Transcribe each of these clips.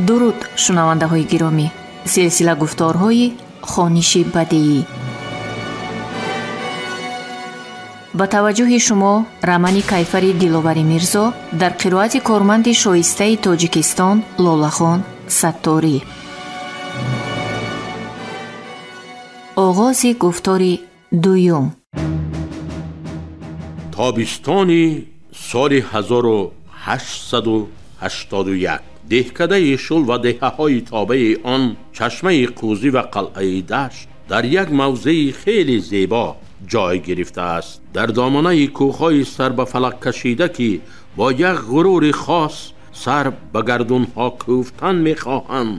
Дуруд, шунавандаҳои гиромӣ. Силсила гуфторҳои хониши бадеӣ. Ба таваҷҷӯҳи шумо романи Кайфари Диловари Мирзо дар қироати корманди шоистаи Тоҷикистон Лолахон Сатторӣ. Оғози гуфтори дуюм. Тобистони соли 1881 деҳкадаи Шул ва деҳаҳои тобеи он, Чашмаи Қӯзӣ ва Қалъаи Дашт дар як мавзеи хеле зебо ҷой гирифтааст. Дар доманаи кӯҳҳои сар ба фалак кашида, ки бо як ғурури хос сар ба гардунҳо кӯфтан мехоҳанд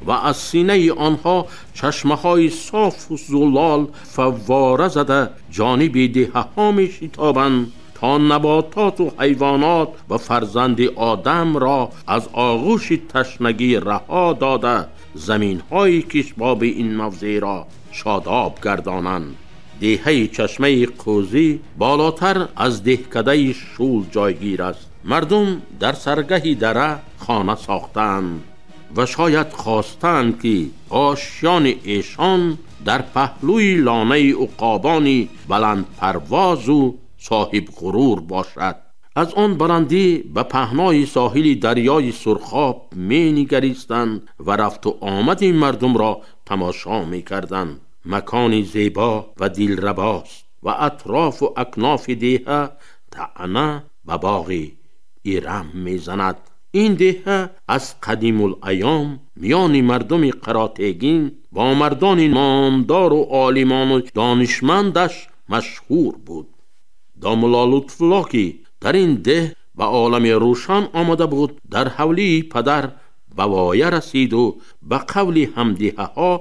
ва аз синаи онҳо чашмаҳои софу зулол фаввора зада ҷониби деҳаҳо мешитобанд то набототу ҳайвонот ва фарзанди одамро аз оғӯши ташнагӣ раҳо дода заминҳои кишбоби ин мавзеъро шодоб гардонанд. Деҳаи Чашмаи Қӯзӣ болотар аз деҳкадаи Шул ҷойгир аст. Мардум дар саргаҳи дара хона сохтаанд ва шояд хостаанд, ки ошёни эшон дар паҳлӯи лонаи уқобони баландпарвозу соҳибғурур бошад. Аз он баландӣ ба паҳнои соҳили дарёи Сурхоб менигаристанд ва рафту омади мардумро тамошо мекарданд. Макони зебо ва дилрабост ва атрофу акнофи деҳа таъна ба боғи Ирам мезанад. Ин деҳа аз қадимулайём миёни мардуми Қаротегин бо мардони номдору олимону донишмандаш машҳур буд. Домулло Лутфулло, ки дар ин деҳ ба олами рӯшан омада буд, дар ҳавлии падар ба воя расиду ба қавли ҳамдиҳаҳо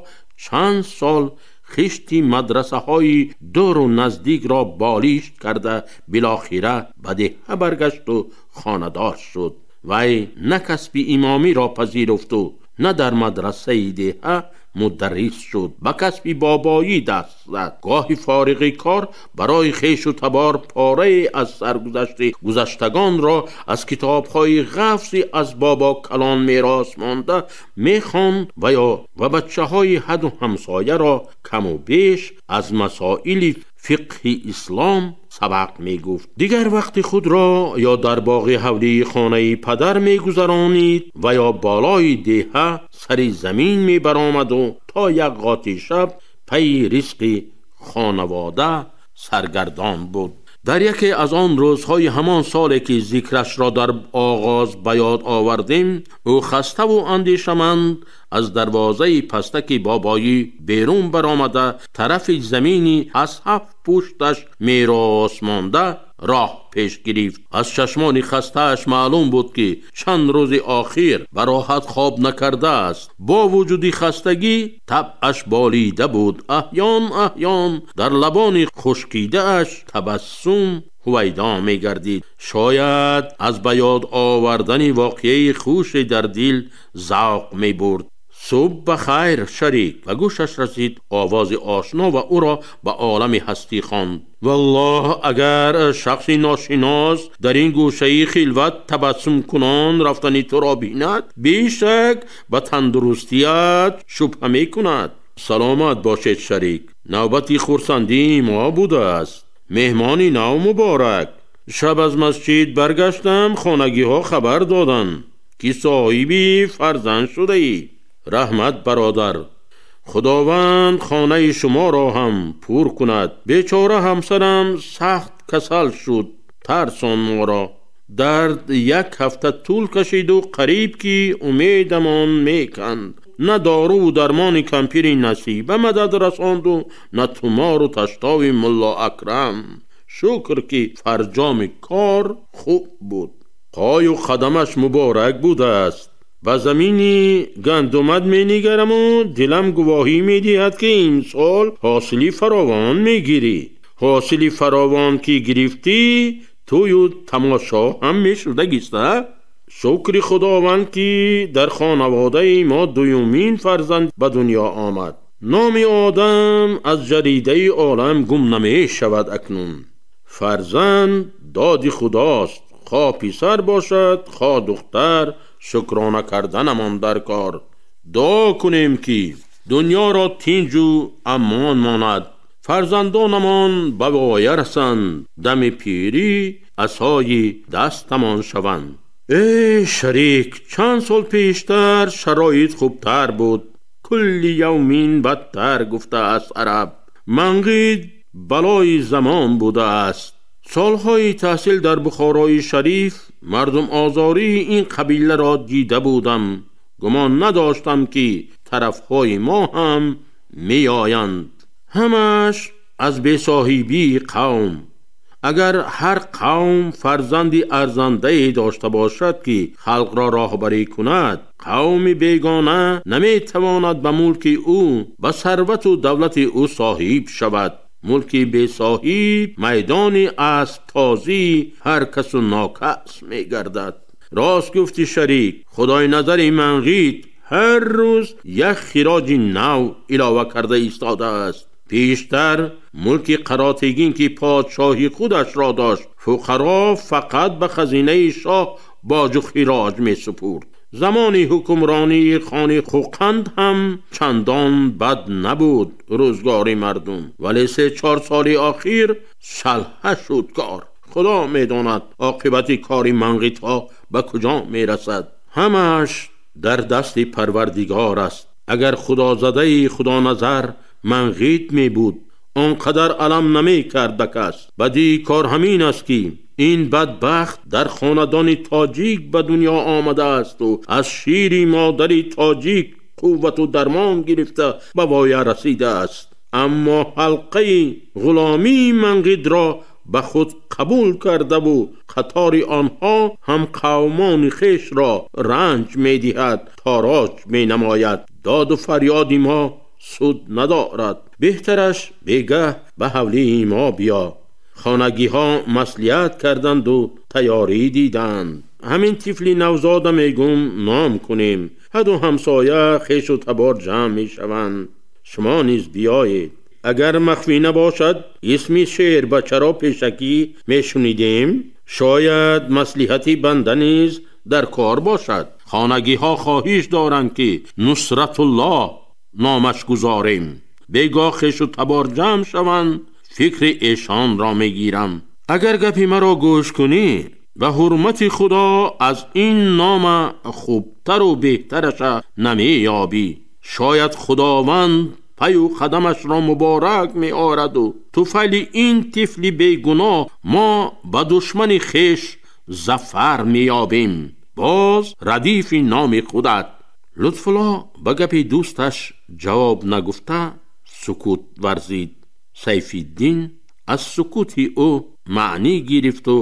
чанд сол хишти мадрасаҳои дуру наздикро болишт карда билохира ба деҳа баргашту хонадор шуд. Вай на касби имомиро пазируфту на дар мадрасаи деҳа мударрис шуд, ба касби бобоӣ даст зад. Гоҳи фориғи кор барои хешу табор порае аз саргузашти гузаштагонро аз китобҳои ғафси аз бобо калон мерос монда мехонд ва ё ва бачаҳои ҳаду ҳамсояро каму беш аз масоили фиқҳи ислом сабақ мегуфт. Дигар вақти худро ё дар боғи ҳавлии хонаи падар мегузаронид ва ё болои деҳа сари замин мебаромаду то як ғоти шаб пайи ризқи хонавода саргардон буд. Дар яке аз он рӯзҳои ҳамон соле, ки зикрашро дар оғоз ба ёд овардем, ӯ хаставу андешаманд аз дарвозаи пастаки бобоӣ берун баромада тарафи замини аз ҳафт пушташ мерос монда роҳ пеш гирифт. Аз чашмони хастааш маълум буд, ки чанд рӯзи охир ба роҳат хоб накардааст. Бо вуҷуди хастагӣ табъаш болида буд. Аҳён аҳён дар лабони хушкидааш табассум ҳувайдо мегардид. Шояд аз ба ёд овардани воқеаи хуше дар дил завқ мебурд. Субҳ ба хайр, шарик! Ба гӯшаш расид овози ошно ва ӯро ба олами ҳастӣ хонд. Валлоҳ, агар шахси ношинос дар ин гӯшаи хилват табассумкунон рафтани туро бинад, бешак ба тандурустият шубҳа мекунад. Саломат бошед, шарик! Навбати хурсандии мо будааст. Меҳмони нав муборак! Шаб аз масҷид баргаштам, хонагиҳо хабар доданд, ки соҳиби фарзанд шудаӣ. Раҳмат, бародар! Худованд хонаи шуморо ҳам пур кунад. Бечора ҳамсарам сахт касал шуд, тарсон моро. Дард як ҳафта тӯл кашиду қариб ки умедамон меканд. На доруву дармони кампири Насиба мадад расонду, на тумору таштови Мулло Акрам. Шукр, ки фарҷоми кор хуб буд. Қою қадамаш муборак будааст. Ба замини гандумат менигараму дилам гувоҳӣ медиҳад, ки имсол ҳосили фаровон мегирӣ. Ҳосили фаровон ки гирифтӣ, тӯю тамошо ҳам мешудагиста. Шукри Худованд, ки дар хонаводаи мо дуюмин фарзанд ба дунё омад. Номи одам аз ҷаридаи олам гум намешавад акнун. Фарзанд доди Худост, хо писар бошад, хо духтар, шукрона карданамон дар кор. Дуо кунем, ки дунёро тинҷу амон монад, фарзандонамон ба воя расанд, дами пирӣ асои дастамон шаванд. Эй шарик, чанд сол пештар шароит хубтар буд. Кулли явмин бадтар, гуфтааст араб. Манғид балои замон будааст. Солҳои таҳсил дар Бухорои Шариф мардумозории ин қабиларо дида будам. Гумон надоштам, ки тарафҳои мо ҳам меоянд. Ҳамаш аз бесоҳибии қавм. Агар ҳар қавм фарзанди арзандае дошта бошад, ки халқро роҳбарӣ кунад, қавми бегона наметавонад ба мулки ӯ, ба сарвату давлати ӯ соҳиб шавад. Мулки бесоҳиб майдони асбтозии ҳар касу нокас мегардад. Рост гуфти, шарик, худои назари Манғит ҳар рӯз як хироҷи нав илова карда истодааст. Пештар мулки Қаротегин, ки подшоҳи худашро дошт, фуқаро фақат ба хазинаи шоҳ боҷу хироҷ месупурд. Замони ҳукмронии хони Хӯқанд ҳам чандон бад набуд рӯзгори мардум, вале 3-4 соли охир шалҳа шуд кор. Худо медонад оқибати кори манғитҳо ба куҷо мерасад. Ҳамааш дар дасти Парвардигор аст. Агар худозадаи худоназар Манғит мебуд, он қадар алам намекард ба кас. Бадии кор ҳамин аст, ки ин бадбахт дар хонадони тоҷик ба дунё омадаасту аз шири модари тоҷик қуввату дармон гирифта ба воя расидааст, аммо ҳалқаи ғуломии Манғидро ба худ қабул кардаву қатори онҳо ҳам қавмони хешро ранҷ медиҳад, тороҷ менамояд. Доду фарёди мо суд надорад. Беҳтараш бегаҳ ба ҳавлии мо биё. Хонагиҳо маслиҳат карданду тайёрӣ диданд. Ҳамин тифли навзода мегум ном кунем. Ҳаду ҳамсоя, хешу табор ҷамъ мешаванд. Шумо низ биёед. Агар махфӣ набошад, исми шербачаро пешакӣ мешунидем. Шояд маслиҳати банда низ дар кор бошад. Хонагиҳо хоҳиш доранд, ки Нусратуллоҳ номаш гузорем. Бегоҳ хешу табор ҷамъ шаванд, фикри эшонро мегирам. Агар гапи маро гӯш кунӣ, ба ҳурмати Худо аз ин нома хубтару беҳтараша намеёбӣ. Шояд Худованд паю қадамашро муборак меораду туфайли ин тифли бегуноҳ мо ба душмани хеш зафар меёбем. Боз радифи номи худат. Лутфулло ба гапи дӯсташ ҷавоб нагуфта сукут варзид. Сайфиддин аз сукути ӯ маънӣ гирифту: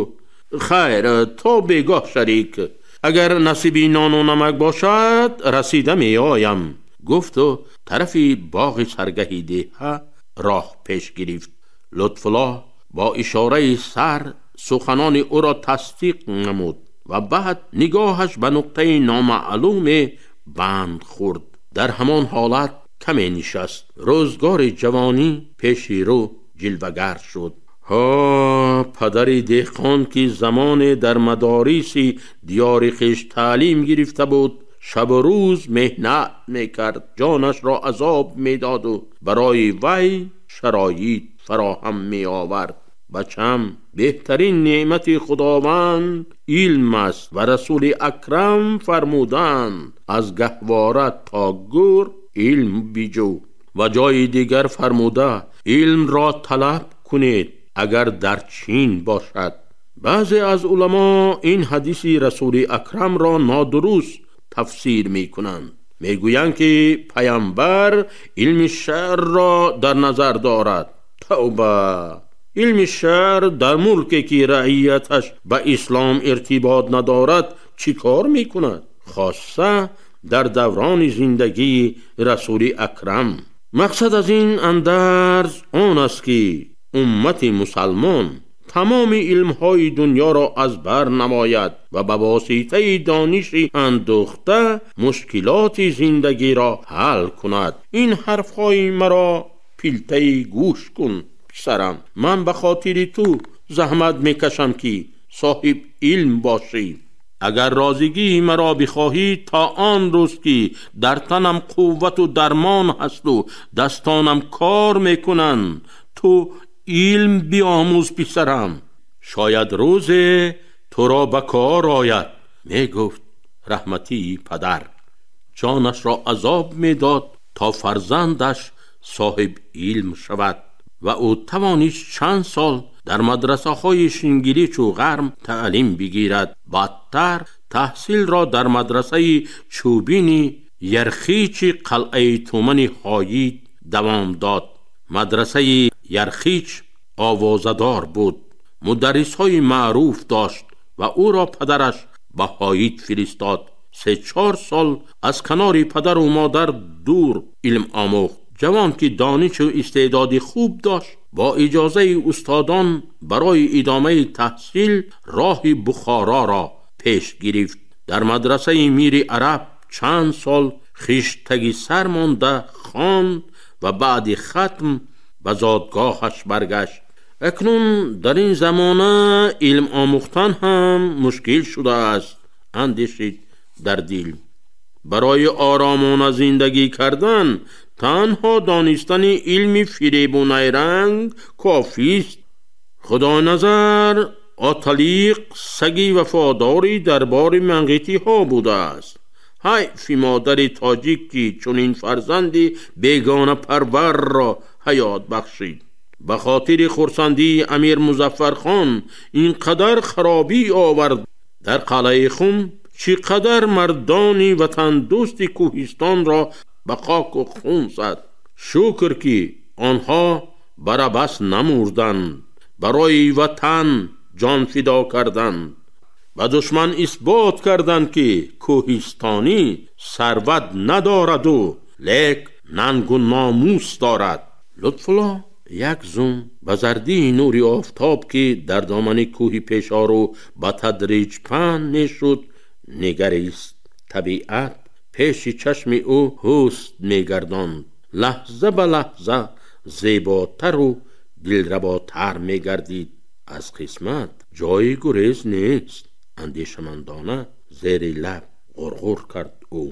«Хайр, то бегоҳ, шарик, агар насиби нону намак бошад, расида меоям», гуфту тарафи боғи саргаҳи деҳа роҳ пеш гирифт. Лутфулло бо ишораи сар суханони ӯро тасдиқ намуд ва баъд нигоҳаш ба нуқтаи номаълуме банд хӯрд. Дар ҳамон ҳолат каме нишаст. Рӯзгори ҷавонӣ пеши рӯ ҷилвагар шуд. Ҳо, падари деҳқон, ки замоне дар мадориси диёри хеш таълим гирифта буд, шабу рӯз меҳнат мекард, ҷонашро азоб медоду барои вай шароит фароҳам меовард. Бачам, беҳтарин неъмати Худованд илм аст ва Расули Акрам фармуданд: «Аз гаҳвора то гӯр илм биҷӯ», ва ҷои дигар фармуда: «Илмро талаб кунед, агар дар Чин бошад». Баъзе аз уламо ин ҳадиси Расули Акрамро нодуруст тафсир мекунанд. Мегӯянд, ки паямбар илми шаҳрро дар назар дорад. Тавба! Илми шаҳр дар мулке, ки раияташ ба ислом иртибот надорад, чӣ кор мекунад, хосса дар даврони зиндагии Расули Акрам? Мақсад аз ин андарз он аст, ки уммати мусалмон тамоми илмҳои дунёро аз бар намояд ва ба воситаи дониши андӯхта мушкилоти зиндагиро ҳал кунад. Ин ҳарфҳои маро пилтаи гӯш кун, писарам. Ман ба хотири ту заҳмат мекашам, ки соҳиб илм бошӣ. Агар розигии маро бихоҳӣ, то он рӯз ки дар танам қуввату дармон ҳасту дастонам кор мекунанд, ту илм биомӯз писарам. Шояд рӯзе туро ба кор ояд, мегуфт раҳматии падар. Ҷонашро азоб медод то фарзандаш соҳиб илм шавад ва ӯ тавонист чанд сол дар мадрасаҳои Шингиличу Ғарм таълим бигирад. Баъдтар таҳсилро дар мадрасаи чӯбини Ярхичи қалъаи Тумани Ҳоид давом дод. Мадрасаи Ярхич овозадор буд, мударрисҳои маъруф дошт ва ӯро падараш ба Ҳоид фиристод. 3-4 сол аз канори падару модар дур илм омӯхт. Ҷавон ки донишу истеъдоди хуб дошт, бо иҷозаи устодон барои идомаи таҳсил роҳи Бухороро пеш гирифт. Дар мадрасаи Мири Араб чанд сол хиштаги сар монда хонд ва баъди хатм ба зодгоҳаш баргашт. Акнун дар ин замона илм омӯхтан ҳам мушкил шудааст, андешид дар дил. Барои оромона зиндагӣ кардан танҳо донистани илми фиребу найранг кофист. Худоназар Оталиқ саги вафодори дарбори манғитиҳо будааст. Ҳайфи модари тоҷик ки чунин фарзанди бегонапарварро ҳаёт бахшид. Ба хотири хурсандии Амир Музаффархон ин қадар харобӣ овард. Дар қалъаи Хум чӣ қадар мардони ватандӯсти кӯҳистонро ба хоку хун зад. Шукр ки онҳо барабас намурданд, барои ватан ҷон фидо карданд, ба душман исбот карданд ки кӯҳистонӣ сарват надораду лек нангу номус дорад. Лутфулло як зум ба зардии нури офтоб ки дар домани кӯҳи Пешору ба тадриҷ паҳн мешуд нигарист. Табиат пеши чашми ӯ ҳуст мегардонд, лаҳза ба лаҳза зеботару дилработар мегардид. Аз қисмат ҷои гурез нест, андешамандона зери лаб ғурғур кард ӯ.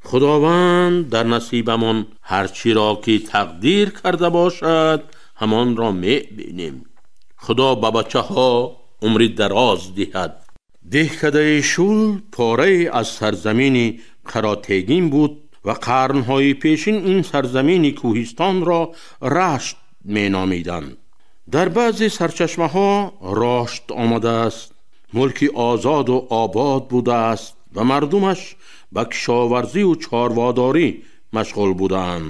Худованд дар насибамон ҳар чиро ки тақдир карда бошад, ҳамонро мебинем. Худо ба бачаҳо умри дароз диҳад. Деҳкадаи Шул порае аз сарзамини Қаротегин буд ва қарнҳои пешин ин сарзамини кӯҳистонро Рашт меномиданд. Дар баъзе сарчашмаҳо Рошт омадааст. Мулки озоду обод будааст ва мардумаш ба кишоварзию чорводорӣ машғул буданд.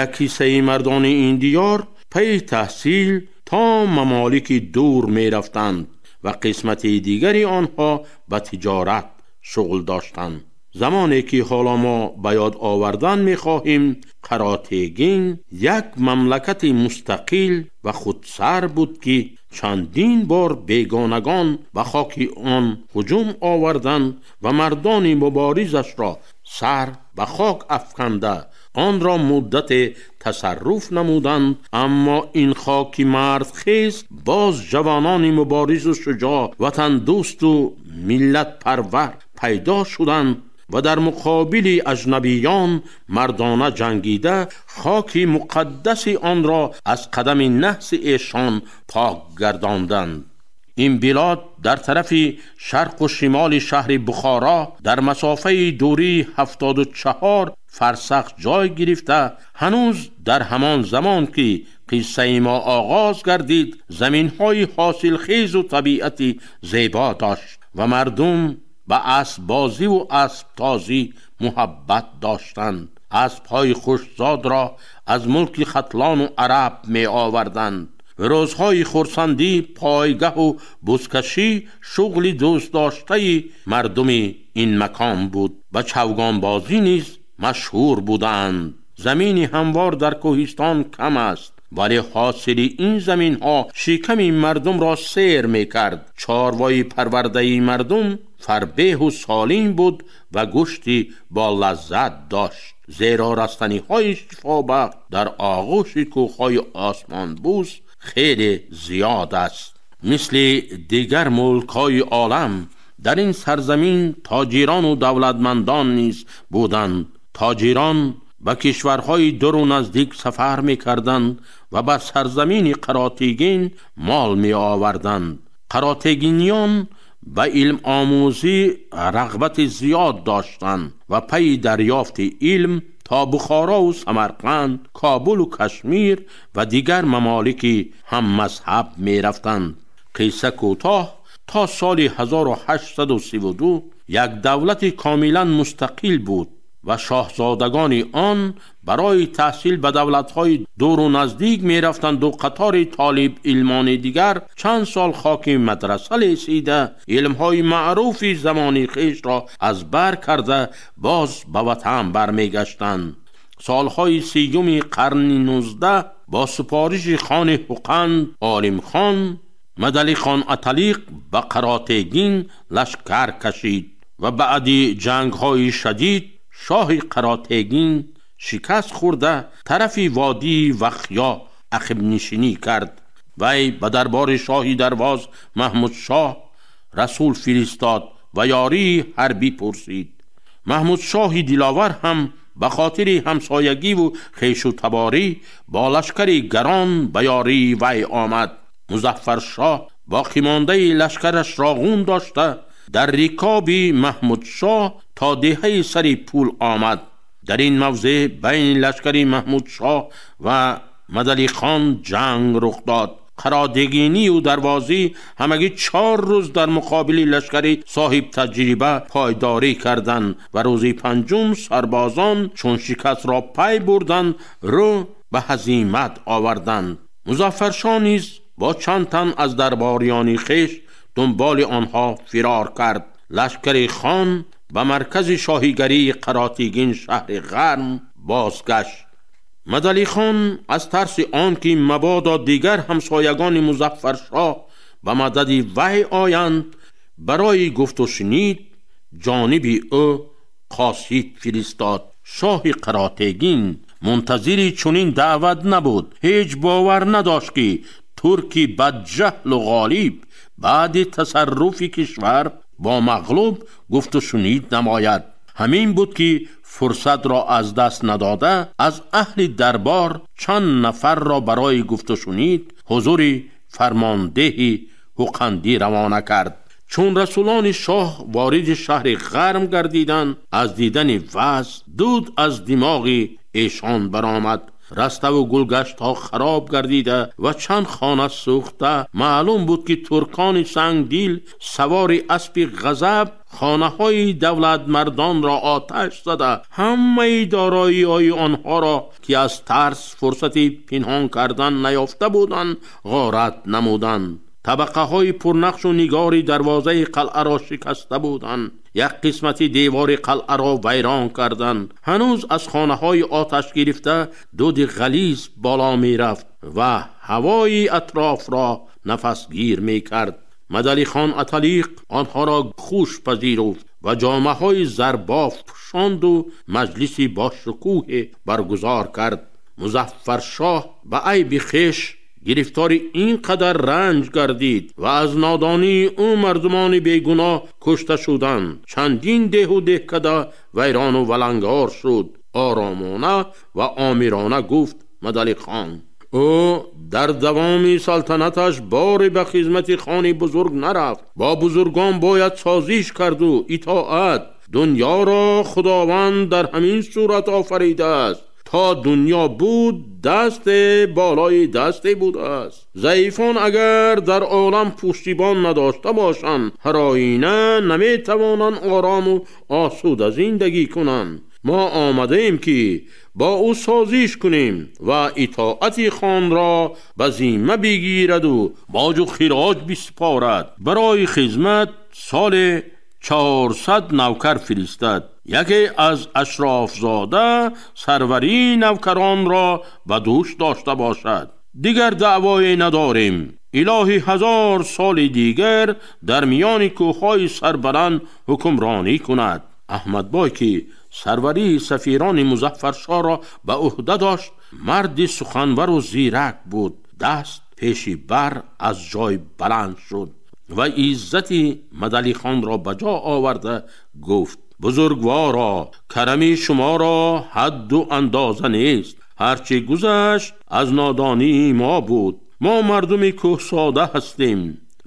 Як ҳиссаи мардони ин диёр пайи таҳсил то мамолики дур мерафтанд ва қисмати дигари онҳо ба тиҷорат шуғл доштанд. Замоне ки ҳоло мо ба ёд овардан мехоҳем, Қаротегин як мамлакати мустақил ва худсар буд ки чандин бор бегонагон ба хоки он ҳуҷум оварданд ва мардони муборизашро сар ба хок афканда онро муддате тасарруф намуданд. Аммо ин хоки мардхез боз ҷавонони муборизу шуҷоъ, ватандӯсту миллатпарвар пайдо шуданд ва дар муқобили аҷнабиён мардона ҷангида хоки муқаддаси онро аз қадами наҳси эшон пок гардонданд. Ин билод дар тарафи шарқу шимоли шаҳри Бухоро дар масофаи дурии 74 фарсах ҷой гирифта, ҳанӯз дар ҳамон замон ки қиссаи мо оғоз гардид, заминҳои ҳосилхезу табиати зебо дошт ва мардум ба аспбозиву асптозӣ муҳаббат доштанд. Аспҳои хушзодро аз мулки Хатлону Араб меоварданд. Рӯзҳои хурсандӣ, пойгаҳу бузкашӣ шуғли дӯстдоштаи мардуми ин макон буд. Ба чавгонбозӣ низ машҳур буданд. Замини ҳамвор дар кӯҳистон кам аст, вале ҳосили ин заминҳо шиками мардумро сер мекард. Чорвои парвардаи мардум фарбеҳу солим буд ва гӯшти бо лаззат дошт, зеро растаниҳои шифобахш дар оғӯши кӯҳҳои осмонбӯс хеле зиёд аст. Мисли дигар мулкҳои олам Дар ин сарзамин тоҷирон ва давлатмандон низ буданд. Тоҷирон ба кишварҳои дуру наздик сафар мекарданд ва ба сарзамини Қаротегин мол меоварданд. Қаротегиниён ба илмомӯзӣ рағбати зиёд доштанд ва пайи дарёфти илм то Бухоро ва Самарқанд, Кобул ва Кашмир ва дигар мамолики ҳаммазҳаб мерафтанд. Қисса кӯтоҳ, то соли 1832 як давлати комилан мустақил буд ва шоҳзодагони он барои таҳсил ба давлатҳои дуру наздик мерафтанд ва қатори толиб илмони дигар чанд сол хоки мадраса лесида илмҳои маъруфи замони хешро аз бар карда боз ба ватан бармегаштанд. Солҳои 30 қарни 19 бо супориши хони Ҳуқанд Олимхон Мадалихон Аталиқ ба Қаротегин лашкар кашид ва баъди ҷангҳои шадид шоҳи Қаротегин шикаст хӯрда тарафи водии Вахё ақибнишинӣ кард. Вай ба дарбори шоҳи Дарвоз Маҳмудшоҳ расул фиристод ва ёрии ҳарбӣ пурсид. Маҳмудшоҳи Диловар ҳам ба хотири ҳамсоягиву хешу таборӣ бо лашкари гарон ба ёрии вай омад. Музаффаршоҳ боқимондаи лашкараш роғун дошта дар рикоби Маҳмудшоҳ то деҳаи сари пул омад. Дар ин мавзеъ байни лашкари Маҳмудшоҳ ва Мадалихон ҷанг рух дод. Қаротегинию Дарвозӣ ҳамагӣ 4 рӯз дар муқобили лашкари соҳибтаҷриба пойдорӣ карданд ва рӯзи 5 сарбозон чун шикастро пай бурданд, рӯ ба ҳазимат оварданд. Музаффаршоҳ низ бо чанд тан аз дарбориёни хеш дунболи онҳо фирор кард. Лашкари хон ба маркази шоҳигарии Қаротегин шаҳри Ғарм бозгашт. Мадалихон аз тарси он ки мабодо дигар ҳамсоягони Музаффаршоҳ ба мадади вай оянд, барои гуфтушунид ҷониби ӯ қосид фиристод. Шоҳи Қаротегин мунтазири чунин даъват набуд. Ҳеҷ бовар надошт ки турки бадҷаҳлу ғолиб баъди тасарруфи кишвар бо мағлуб гуфтушунид намояд. Ҳамин буд ки фурсатро аз даст надода аз аҳли дарбор чанд нафарро барои гуфтушунид ҳузури фармондеҳи Ҳуқандӣ равона кард. Чун расулони шоҳ вориди шаҳри Ғарм гардиданд, аз дидани вазъ дуд аз димоғи эшон баромад. Раставу гулгаштҳо хароб гардида ва чанд хона сӯхта. Маълум буд ки туркони сангдил савори аспи ғазаб хонаҳои давлатмардонро оташ зада, ҳамаи дороиҳои онҳоро ки аз тарс фурсати пинҳон кардан наёфта буданд, ғорат намуданд. Табақаҳои пурнақшу нигори дарвозаи қалъаро шикаста буданд. Як қисмати девори қалъаро вайрон карданд. Ҳанӯз аз хонаҳои оташ гирифта дуди ғализ боло мерафт ва ҳавои атрофро нафасгир мекард. Мадалихон Аталиқ онҳоро хуш пазируфт ва ҷомаҳои зарбоф пӯшонду маҷлиси бошукӯҳе баргузор кард. Музаффаршоҳ ба айби хеш гирифтори ин қадар ранҷ гардид ва аз нодонии ӯ мардумони бегуноҳ кушта шуданд. Чандин деҳу деҳкада вайрону валангор шуд. Оромона ва омирона гуфт Мадалихон: ӯ дар давоми салтанаташ боре ба хизмати хони бузург нарафт. Бо бузургон бояд созиш карду итоат. Дунёро Худованд дар ҳамин сурат офаридааст. То дунё буд, дасте болои дасте будааст. Заифон агар дар олам пуштибон надошта бошанд, ҳар оина наметавонанд орому осуда зиндагӣ кунанд. Мо омадаем ки бо ӯ созиш кунем ва итоати хонро ба зимма бигираду боҷу хироҷ биспорад. Барои хизмат соли 400 навкар фиристад. Яке аз ашрофзода сарварии навкаронро ба дӯш дошта бошад. Дигар даъвое надорем. Илоҳи 1000 соли дигар дар миёни кӯҳҳои сарбаланд ҳукмронӣ кунад. Аҳмадбой ки сарварии сафирони Музаффаршоҳро ба ӯҳда дошт, марди суханвару зирак буд. Даст пеши бар аз ҷой баланд шуд. ва иззати Мадалихонро ба ҷо оварда гуфт: бузургворо, карами шуморо ҳадду андоза нест. Ҳарчи гузашт аз нодонии мо буд. Мо мардуми кӯҳсода ҳастем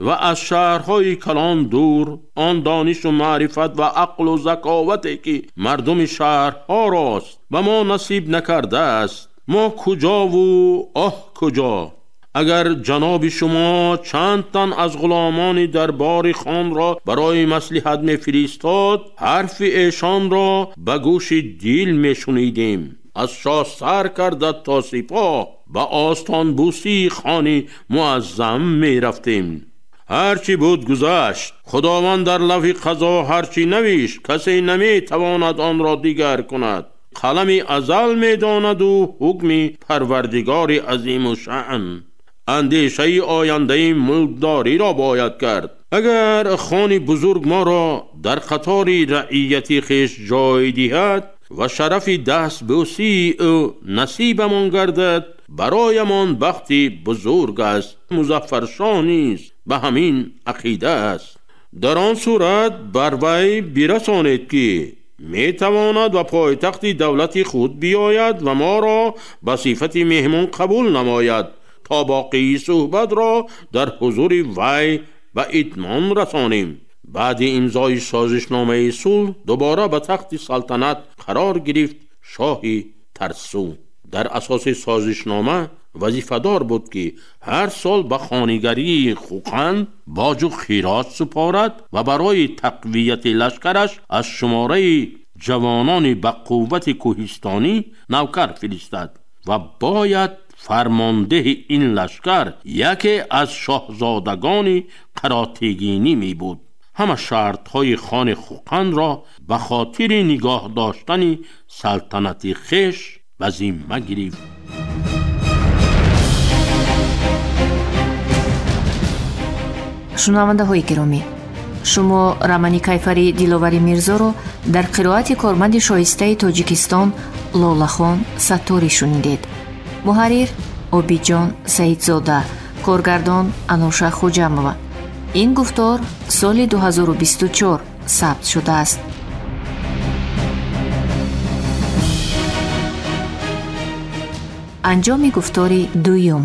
ва аз шаҳрҳои калон дур. Он донишу маърифат ва ақлу заковате ки мардуми шаҳрҳорост ба мо насиб накардааст. Мо куҷову оҳ куҷо! Агар ҷаноби шумо чанд тан аз ғуломони дарбори хонро барои маслиҳат мефиристод, ҳарфи эшонро ба гӯши дил мешунидем. Аз шоҳ сар карда то сипоҳ ба остонбӯсии хони муаззам мерафтем. Ҳарчи буд гузашт. Худованд дар лавҳи қазо ҳарчи навишт, касе наметавонад онро дигар кунад. Қалами азал медонаду ҳукми парвардигори азиму шаън. Андешаи ояндаи мулкдориро бояд кард. Агар хони бузург моро дар қатори раияти хеш ҷой диҳад ва шарафи дастбӯсии ӯ насибамон гардад, бароямон бахти бузург аст. Музаффаршоҳ низ ба ҳамин ақида аст. Дар он сурат бар вай бирасонед, ки метавонад ба пойтахти давлати худ биёяд ва моро ба сифати меҳмон қабул намояд, то боқии суҳбатро дар ҳузури вай ба итмом расонем. Баъди имзои созишномаи сулҳ дубора ба тахти салтанат қарор гирифт шоҳи Тарсу. Дар асоси созишнома вазифадор буд, ки ҳар сол ба хонигарии Хӯқанд боҷу хироҷ супорад ва барои тақвияти лашкараш аз шумораи ҷавонони ба қуввати кӯҳистонӣ навкар фиристад ва бояд фармондеҳи ин лашкар яке аз шоҳзодагони Қаротегинӣ мебуд. Ҳама шартҳои хони Хӯқандро ба хотири нигоҳ доштани салтанати хеш ба зимма гирифт. Шунавандаҳои гиромӣ, шумо романи Кайфари Диловари Мирзоро дар қироати корманди шоистаи Тоҷикистон Лолахон Сатторӣ шунидед. Муҳаррир Обиҷон Саидзода, коргардон Ануша Хуҷамова. Ин гуфтор соли 2024 сабт шудааст. Анҷоми гуфтори дуюм.